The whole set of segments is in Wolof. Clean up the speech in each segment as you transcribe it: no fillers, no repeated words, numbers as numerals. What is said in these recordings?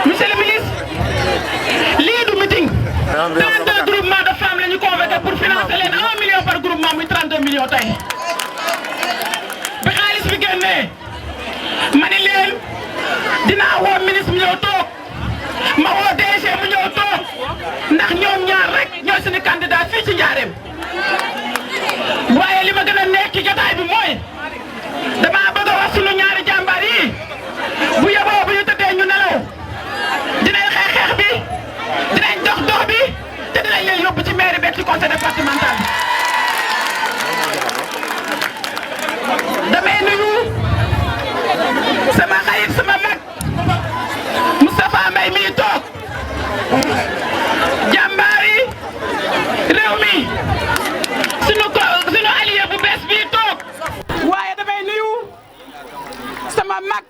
Monsieur le ministre, lii du meeting. 32 groupements de femmes la ñu convoqué pour financer leen 1 million par groupement muy 32 millions tey. bi xaalis bi génnee ma ne leen dinaa woo ministre mu ñëw toog ma woo DG mu ñëw toog ndax ñoom ñaar rek ñooy suñu candidat fii ci Njaareem waaye li ma gën a nekk ci jotaay bi mooy damaa bëgg a wax sunu ñaari jàmbaar yi bu yeboo bu ñu tëddee ñu nelaw dinañ xeex bi dinañ dox bi te dinañ leen yóbbu ci mairie bi ci conseil départemental damay nuyu sama xarit sama mag Moustapha Mbaye mi toog jàmbaari réew mi sunu allié bu bees bii toog waaye damay nuyu sama mag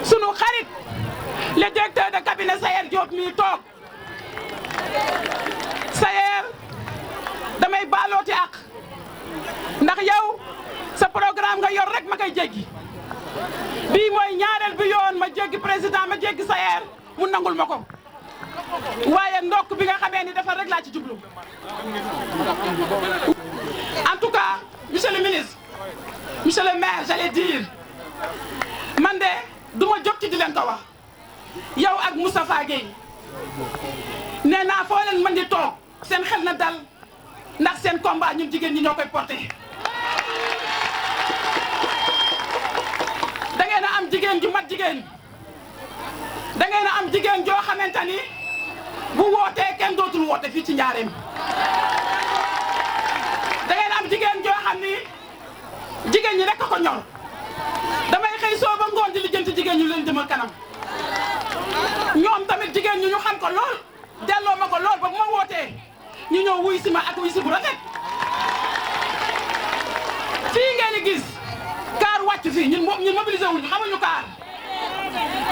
sunu xarit le directeur de cabinet Sayer Diop mi toog Sayer damay baalooti ak ndax yow sa programme nga yor rek ma koy jéggi bii mooy ñaareel bi yoon ma jéggi président ma jéggi Sayer mu nangul ma ko waaye ndokk bi nga xamee ni dafa rek laa ci jublu en tout cas monsieur le ministre monsieur le maire j'allais dire man de du ma jóg ci di leen ko wax yow ak Moustapha Gueye nee naa foo leen mën di toog seen xel na dal ndax seen combat ñun jigéen ñi ñoo koy porté da ngeen a am jigéen ju mat jigéen da ngeen a am jigéen joo xamante ni bu wootee kenn dootul woote fii ci Njaareem da ngeen a am jigéen joo xam ni jigéen ñi rek a ko ñor damay xëy soo ba ngoon di lijjanti jigéen ñu leen jëmal kanam ñoom tamit jigéen ñu xam ko lool delloo ma ko lool ba bu ma wootee ñu ñëw wuy si ma ak wuy si bu rafet fii ngeen di gis kaar wàcc fii ñun mobilisé wuñu xamuñu kaar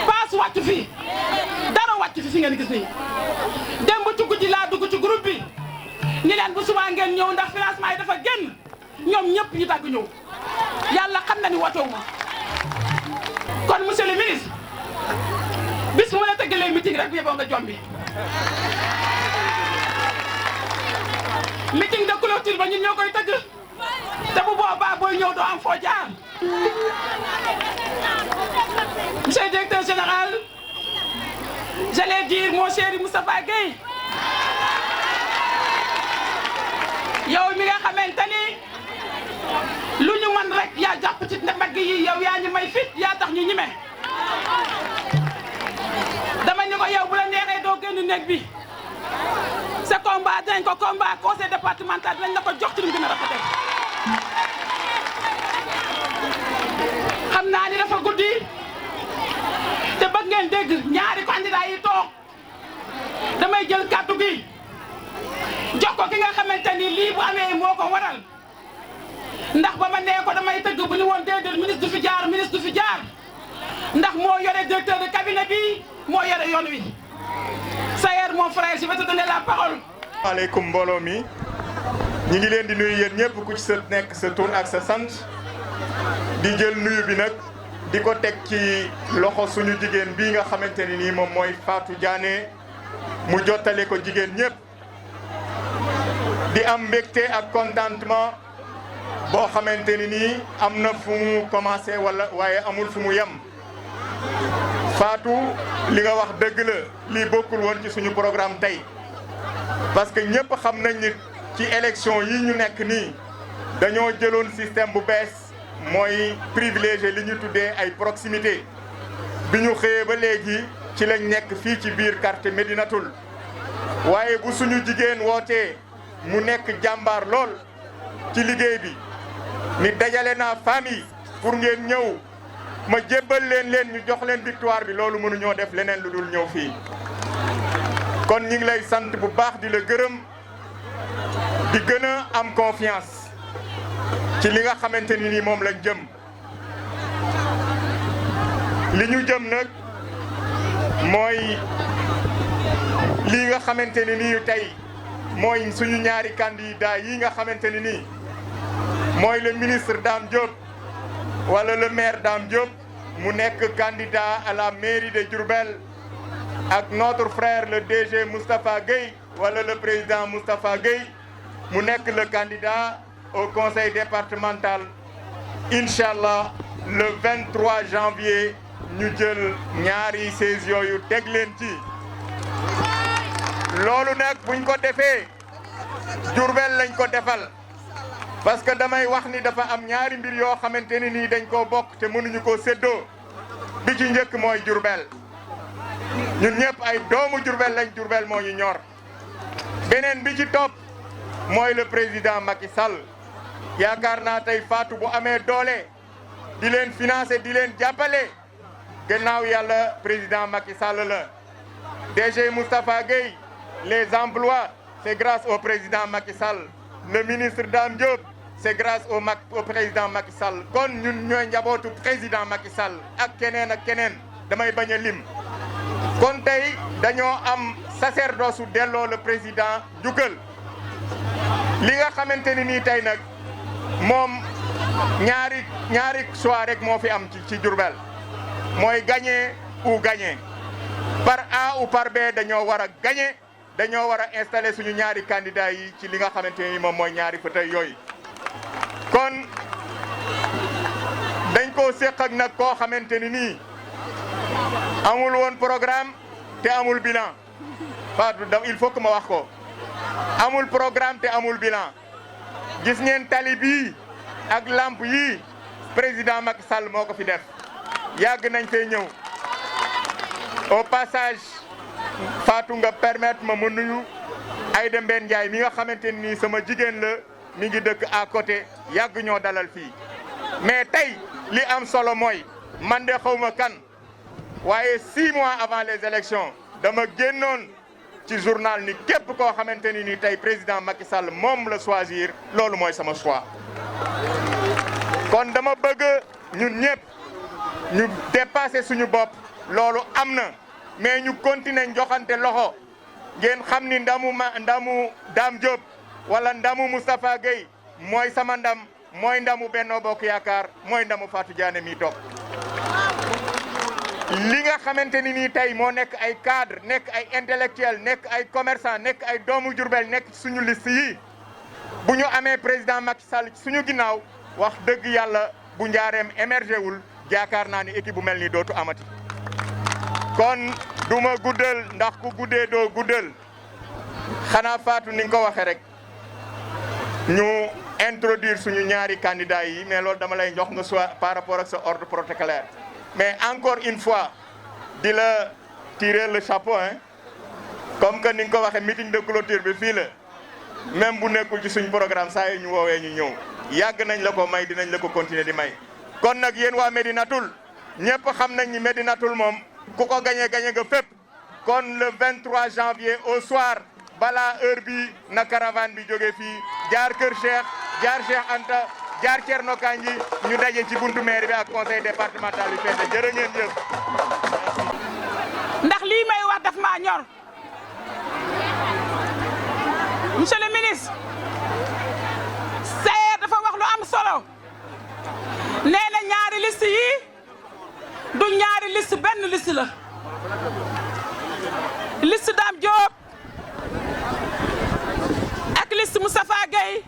paas wàcc fii dara wàcc fi ngeen gis nii démb ci guddi laa dugg ci groupe bi ni leen bu subaa ngeen ñëw ndax financement yi dafa génn ñoom ñëpp ñu dagg ñëw yàlla xam na ni wootewuma kon monsieur le ministre bis mu la tëggalee meeting rek bu yeboo nga jombi meeting de clôture ba ñun ñoo koy tëgg te bu boobaa booy ñëw doo am foo jaar monsieur le directeur général j'allais dire mon chéri Moustapha Gueye yow mi nga xamante ni lu ñu mën rek yaa jàpp ci mbagg yi yow yaa ñu may fit yaa tax ñu ñime dama ñu ko yow bu la neexee doo génn néeg bi sa combat dinañ ko combat conseil départemental dinañ la ko jox ci lu gën a rafetee xam naa ni dafa guddi te bëgg ngeen dégg ñaari candidat yi toog damay jël kàddu gi jox ko ki nga xamante ni lii bu amee moo ko waral ndax ba ma nee ko damay tëgg bu ñu woon déedéet ministre du fi jaar ndax moo yore directeur de cabinet bi moo yore yoon wi Sayer mon frère je vais te donner la parole. maaleykum mbooloo mi ñi ngi leen di nuyu yéen ñëpp ku ci sa nekk sa tur ak sa sant di jël nuyu bi nag di ko teg ci loxo suñu jigéen bii nga xamante ni nii moom mooy Fatou Diané mu jottale ko jigéen ñëpp di am mbégte ak contentement boo xamante ni nii am na fu mu commencé waaye amul fu mu yem Fatou li nga wax dëgg la lii bokkul woon ci suñu programme tey parce que ñëpp xam nañ ni ci élection yi ñu nekk nii dañoo jëloon système bu bees mooy privilégié li ñu tuddee ay proximité bi ñu xëyee ba léegi ci lañ nekk fii ci biir quartier Médinatoul waaye bu suñu jigéen wootee mu nekk jàmbaar lool ci liggéey bi ni dajale naa famille pour ngeen ñëw ma jébbal leen ñu jox leen victoire bi loolu mënuñoo def leneen lu dul ñëw fii kon ñi ngi lay sant bu baax di la gërëm di gën a am confiance ci li nga xamante ni nii moom lañ jëm li ñu jëm nag mooy lii nga xamante ni nii tey mooy suñu ñaari candidat yi nga xamante ni nii mooy le ministre Dame Diop wala le maire Dame Diop mu nekk candidat à la mairie de Diourbel ak notre frère le DG Moustapha Gueye wala le président Moustapha Gueye mu nekk le candidat au conseil départemental inchallah le 23 janvier ñu jël ñaari sièges yooyu teg leen ci loolu nag buñ ko defee Diourbel lañ ko defal parce que damay wax ni dafa am ñaari mbir yoo xamante ni nii dañ koo bokk te mënuñu koo séddoo bi ci njëkk mooy Diourbel ñun ñëpp ay doomu Diourbel lañ Diourbel moo ñu ñor beneen bi ci topp mooy le président Macky Sall yaakaar naa tey Fatou bu amee doole di leen financer di leen jàppale gannaaw yàlla président Macky Sall la DG Moustapha Gueye les emplois c'est grâce au président Macky Sall le ministre Dame Diop c'est grâce au président Macky Sall kon ñun ñooy njabootu président Macky Sall ak keneen damay bañ a lim kon tey dañoo am sacerdoce delloo le président jukkal li nga xamante ni nii tey nag moom ñaari choix rek moo fi am ci Diourbel mooy gagner ou gagner par A ou par B dañoo war a gagner dañoo war a installer suñu ñaari candidats yi ci li nga xamante ni moom mooy ñaari fauteuil yooyu kon dañ koo séq ak nag koo xamante ni nii amul woon programme te amul bilan Fatou il faut que ma wax ko amul programme te amul bilan gis ngeen tali bii ak lamp yii président Macky Sall moo ko fi def yàgg nañ fee ñëw au passage Fatou nga permettre ma nuyu Aïda Mbène Ndiaye mi nga xamante ni sama jigéen la mi ngi dëkk à côté yàgg ñoo dalal fii mais tey li am solo mooy man de xawma kan waaye 6 mois avant les élections dama génnoon ci journal ni képp koo xamante ni tey président Macky Sall moom la choisir loolu mooy sama choix kon dama bëgg ñun ñëpp ñu dépasser suñu bopp loolu am na mais ñu continuer joxante loxo ngeen xam ni ndamu Dame Diop wala ndamu Moustapha Gueye mooy sama ndam mooy ndamu Benno Bokk Yaakaar mooy ndamu Fatou Diané mi toog li nga xamante ni nii tey moo nekk ay cadre nekk ay intellectuel nekk ay commerçant nekk ay doomu Diourbel nekk suñu liste yi bu ñu amee président Macky Sall ci suñu ginnaaw wax dëgg yàlla bu njaareem émergé wul yaakaar naa ni équipe bu mel nii dootu amati kon duma guddal ndax ku guddee doo guddal xanaa Fatou ni nga ko waxee rek ñu introduire suñu ñaari candidats yi mais loolu dama lay jox nga soit par rapport ak sa ordre protocolaire mais encore une fois di la tirer le chapeau comme que ni nga ko waxee meeting de clôture bi fii la même bu nekkul ci suñu programme saa yi ñu woowee ñu ñëw yàgg nañ la ko may dinañ la ko continuer di may kon nag yéen waa Médinatoul ñëpp xam nañ ni Médinatoul moom ku ko gañe nga fépp kon le 23 janvier au soir balaa heure bi na caravane bi jóge fii jaar Kër Cheikh jaar Cheikh Anta jaar Thierno Kandji ñu daje ci buntu maire bi ak conseil départemental bi feete jërë ngeen jëf. ndax lii may wax daf maa ñor monsieur le ministre Sayer dafa wax lu am solo nee na ñaari liste yi du ñaari liste benn liste la liste Dame Diop ak liste Moustapha Gueye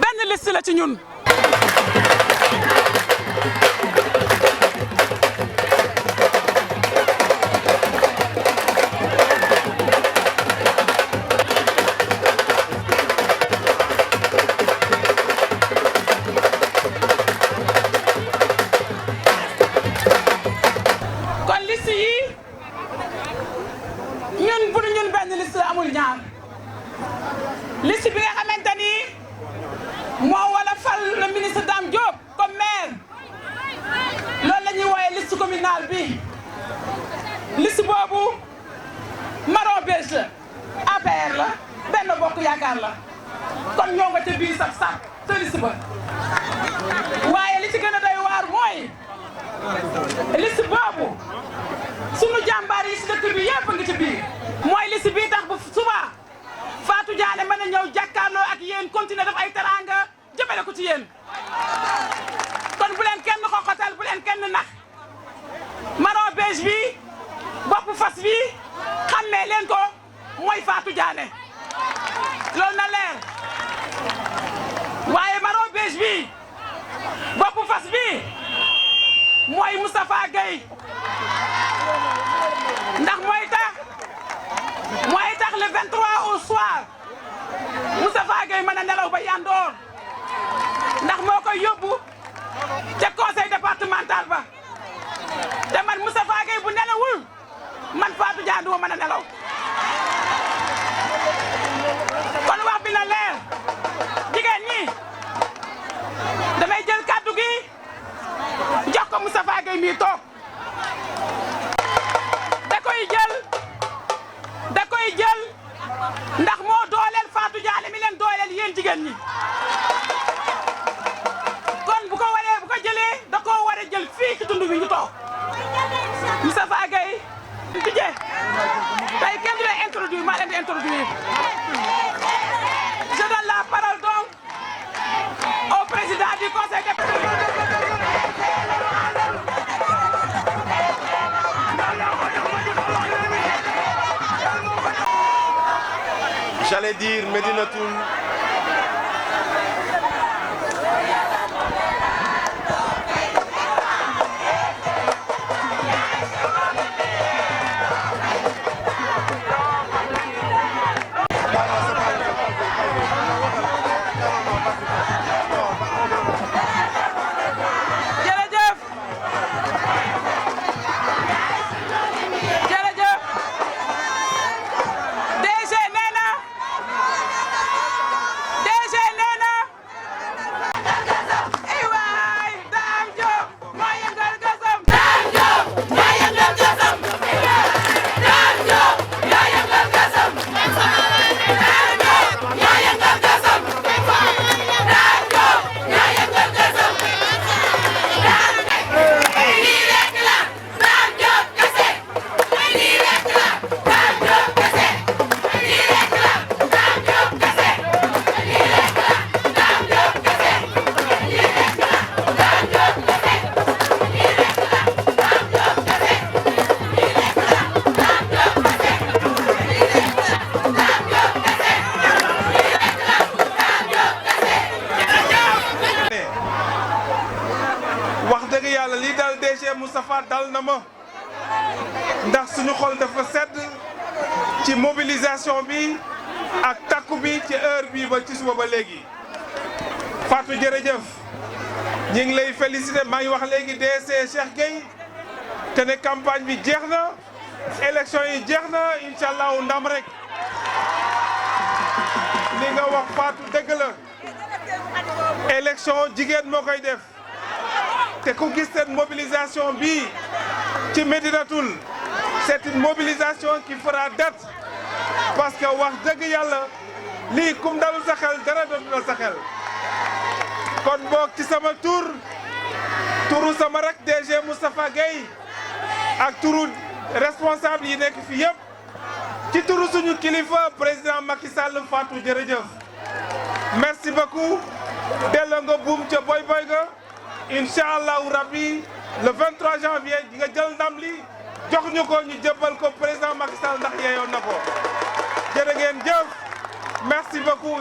benn liste la ci ñun communal bi liste boobu marron beige la APR la Benno Bokk Yaakaar la kon ñoo nga ca biir sax te liste ba waaye li ci gën a doy waar mooy liste boobu sunu jàmbaar yi si dëkk bi yëpp a ngi ci biir mooy liste bii tax bu suba Fatou Diané mën a ñëw jàkkaarloo ak yéen continuer def ay teranga jëmale ko ci yéen kon bu leen kenn xoxotal bu leen kenn nax marron beige bi bopp fas bi xàmmee leen ko mooy Fatou Diané loolu na leer waaye marron beige bi bopp fas bi mooy Moustapha Gueye ndax mooy tax le 23 au soir Moustapha Gueye mën a nelaw ba yandoor ndax moo koy yóbbu ca conseil départemental ba te man Moustapha Gueye bu nelawul man Fatou Diané du ma mën a nelaw kon wax bi na leer jigéen ñi damay jël kàddu gi jox ko Moustapha Gueye mi toog da koy jël ndax moo dooleel Fatou Diané mi leen dooleel yéen jigéen ñi kon bu ko jëlee da koo war a jël fii ci tund bi ñu toog Moustapha Gueye tijjee tey kenn du leen introduire maa leen di introduire je donne la parole donc au président du conseil J'allais dire Médinatoul. Moustapha dal na ma ndax suñu xol dafa sedd ci mobilisation bi ak takku bi ci heure bi ba ci suba ba léegi Fatou jërëjëf ñi ngi lay féliciter maa ngi wax léegi DC Cheikh Gueye te ne campagne bi jeex na élection yi jeex na incha allahu ndam rek li nga wax Fatou dëgg la élection jigéen moo koy def te ku gis seen mobilisation bi ci Médinatoul c'est une mobilisation qui fera date parce que wax dëgg yàlla lii kum dalul sa xel dara dootu dal sa xel kon boog ci sama turu sama rak DG Moustapha Gueye ak turu responsable yi nekk fi yëpp ci turu suñu kilifa président Macky Sall Fatou jërëjëf merci beaucoup delloo nga buum ca boy ga Inch'Allah rabbi le 23 janvier di nga jël ndam li jox ñu ko ñu jëbbal ko président Macky Sall ndax yeyoon na ko jërë ngeen jëf merci beaucoup.